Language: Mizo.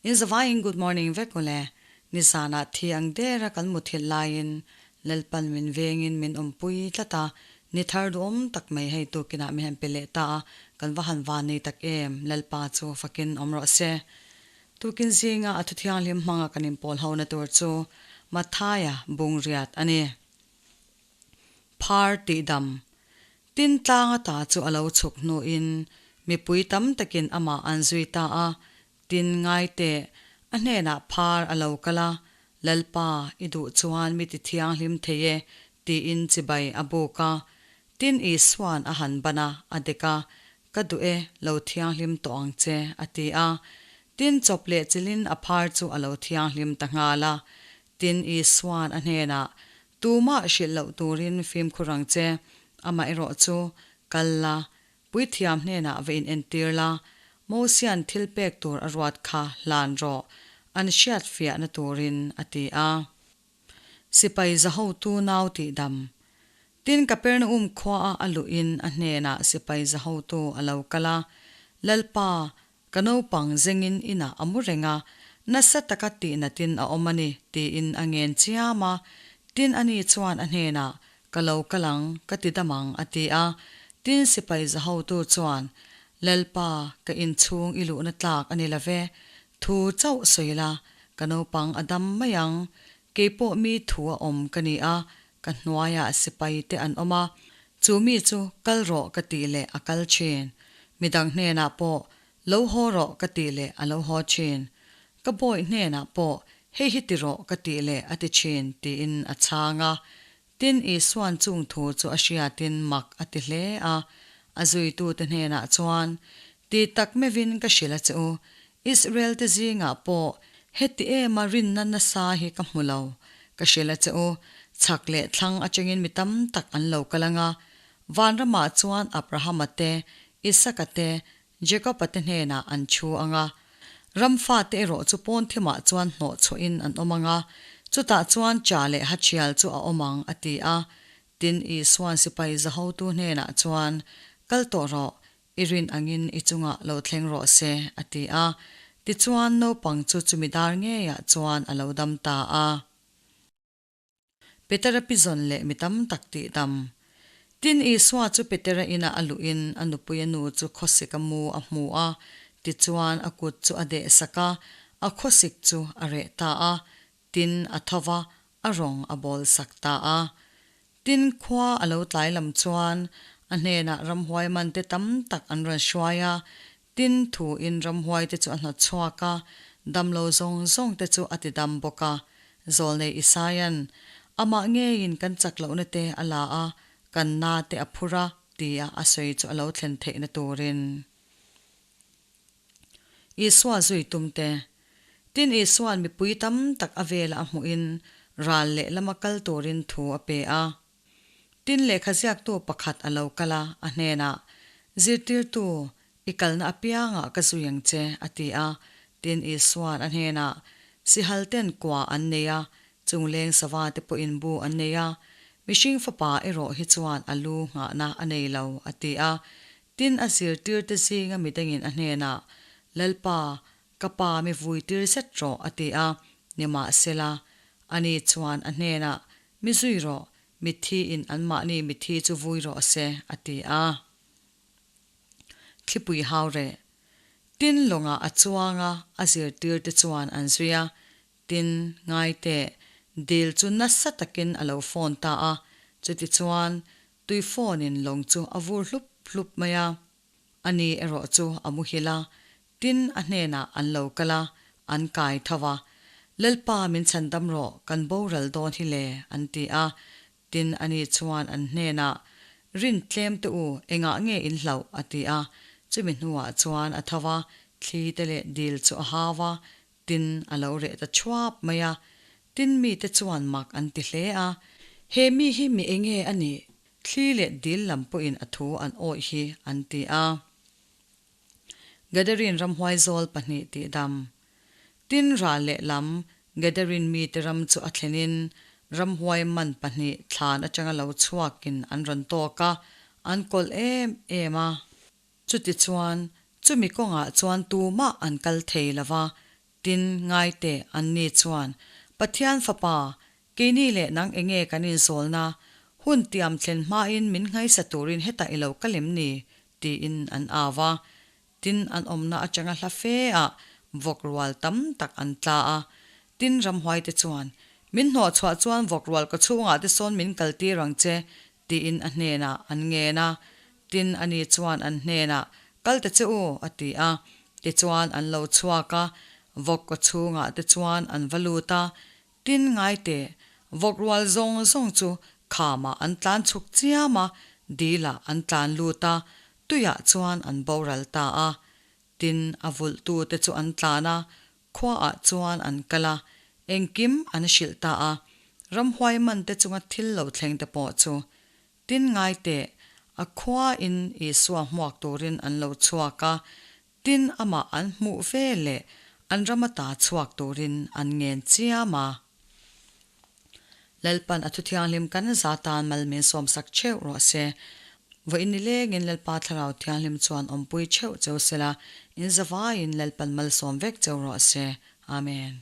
In zavaiin good morning vek ule. Nizanah thi ang dera kan muthilh laiin Lalpan min vengin min awmpui tlat a, ni thar duhawm tak mai hei tukinah min han pe leh ta a, kan va han van nei tak em, Lalpa chu fakin awm rawh se. Tukin zinga a thuthianghlim hmanga kan inpawl hona tur chu Mathaia bungriat a ni. Phar tihdam Tin tlang ata chu a lo chhuk hnuin mipui tam takin amah an zui ta a, Tin ngai teh, a hnenah phar a lo kal a, Lalpa, i duh chuan mi ti thianghlim thei e, tiin chibai a buk a. Tin Isua'n a han ban a, a dek a, Ka duh e, lo thianghlim tawh ang che, a ti a. Tin chawp leh chilhin a phar chu a lo thianghlim ta nghal a. Tin Isua'n a hnenah, Tumah hrilh loh turin fimkhur ang che, amaherawh chu kal la, Puithiam hnenah va in entir la, Mosia'n thil pek tur a ruat kha hlan rawh, an hriat fiahna turin, a ti a. Sipai zahotu nau tihdam. Tin Kapernaum khuaa a luhin a hnenah sipai zahotu a lo kal a, Lalpa, ka naupang zengin inah a mu reng a, nasa taka tihnatin a awm a ni, tiin a ngen chiam a. Tin ani chuan a hnenah, Ka lo kal ang, ka ti dam ang, a ti a. Tin sipai zahotu chuan, Lalpa, ka inchhung i luhna tlak a ni lo ve, thu chauh sawi la, ka naupang a dam mai ang. Kei pawh mi thu a awm ka ni a, ka hnuaiah sipai te an awm a, chu mi chu kal rawh ka tih leh a kal thin. Midang hnenah pawh lo haw rawh ka tih leh a lo haw thin. Ka bawih hnenah pawh hei hi ti rawh ka tih leh a ti thin tiin a chhang a. Tin Isua'n chung thu chu a hriatin mak a ti hle a, a zuitute hnenah chuan, Ti tak meuhin ka hrilh a che u, Israel te zingah pawh heti ema rinna nasa hi ka hmu lo. Ka hrilh a che u, chhak leh thlang atangin mi tam tak an lo kal ang a, vanramah chuan Abrahama te, Isaka te, Jacob-a te hnenah an thu ang a, ram fate erawh chu pawn thimah chuan hnawh chhuahin an awm ang a, chutah chuan cha leh hathial chu a awm ang, a ti a. Tin, Isua'n sipai zahotu hnenah chuan, Kal tawh rawh, i rin angin i chungah lo thleng rawh se, a ti a. Tichuan, naupang chu chumi dar ngeiah chuan a lo dam ta a. Petera pizawn leh mi tam tak tih dam. Tin, Isua chu Petera inah a luhin a nupuia nu chu khawsik a mu a hmu a, tichuan a kut chu a deh sak a, a khawsik chu a reh ta a, tin, a tho va, a rawng a bawl sak ta a. Tin, khua a lo tlai lam chuan a hnenah ramhuai mante tam tak an rawn hruai a, tin, thuin ramhuaite chu a hnawt chhuak a, damlo zawng zawngte chu a ti dam bawk a. Zawlnei Isaia'n, Amah ngeiin kan chak lohna te a la a, kan na te a phur a, tia a sawi chu a lo thlen theihna turin. Isua zui tum te. Tin, Isua'n mipui tam tak a vela a hmuhin ral lehlama kal turin thu a pe a. Tin, lehkha ziaktu pakhat a lo kal a, a hnenah, Zirtirtu, i kalna apiangah ka zui ang che, a ti a. Tin, Isua'n a hnenah, Sihal ten kua an nei a, chungleng sava te pawhin bu an nei a, mihring fapa erawh hi chuan a lu nghahna a nei lo, a ti a. Tin, a zirtirte zinga midangin a hnenah, Lalpa, ka pa mi vuitir zet rawh, a ti a. Nimahsela, ani chuan a hnenah, Mi zui rawh, mithiin anmahni mithi chu vui rawh se, a ti a. Thlipui hau reh. Tin, lawngah a chuang a, a zirtirte chuan an zui a. Tin, ngai teh, dil chu nasa takin a lo phone ta a. Chutichuan, Tui phone in lawng chu a vur hlup hlup mai a, ani erawh chu a muhil a, tin a hnenah an lo kal a, an kai tho a, Lalpa min chhandam rawh, kan boral dawn hi le, an ti a, tin ani chuan an hnenah, Rin tlem te u, engah nge in hlauh? a ti a, chumi hnuah chuan a tho a, thli te leh dil chu a hau a, Tin, a lo reh ta thuap mai a. Tin, mite chuan mak an ti hle a. He mi hi mi enge a nih? Thli leh dil lam pawhin a thu an awih hi an ti a. Gadarene ramhuai zawl pahnih tih dam. Tin, ral leh lam Gadarene mite ram chu a thlenin ramhuai man pahnih thlan atanga lo chhuakin an rawn tawk a, an kawlh em em a. Chutichuan, chumi kawngah chuan tumah an kal thei lo va. Tin, ngai teh, anni chuan, Pathian Fapa, keini leh nang enge kan inzawlna? Hun tiam thlen hmain min nghaisa turin hetah i lo kal em ni? tiin an au a. Tin, an awmna atanga hla fe ah vawk rual tam tak an tla a. Tin, ramhuaite chuan, Min hnawhchhuah chuan vawk rual ka chhungah te sawn min kaltir ang che, tiin a hnenah an ngen a. Tin, ani chuan an hnenah, Kal ta che u, a ti a. Tichuan an lo chhuak a, vawk kaw chhungah te chuan an va lut a. Tin, ngai teh, vawk rual zawng zawng chu khamah an tlan chhuk chiam a, dilah an tlan lut a, tuiah chuan an boral ta a. Tin, a vulhtute chu an tlan a, khuaah chuan an kal a, engkim an hrilh ta a, ramhuai mante chunga thil lo thleng te pawh chu. Tin, ngai teh, a khuain Isua hmuak turin an lo chhuak a, tin amah an hmuh ve leh an ram ata chhuak turin an ngen chiam a. Lalpan a thuthianghlim kan za tan mal min sawmsak theuh rawh se. Vawiin ni lengin Lalpa Thlarau Thianghlim chuan awmpui theuh cheu sela, in zavaiin Lalpan malsawm vek cheu rawh se. Amen.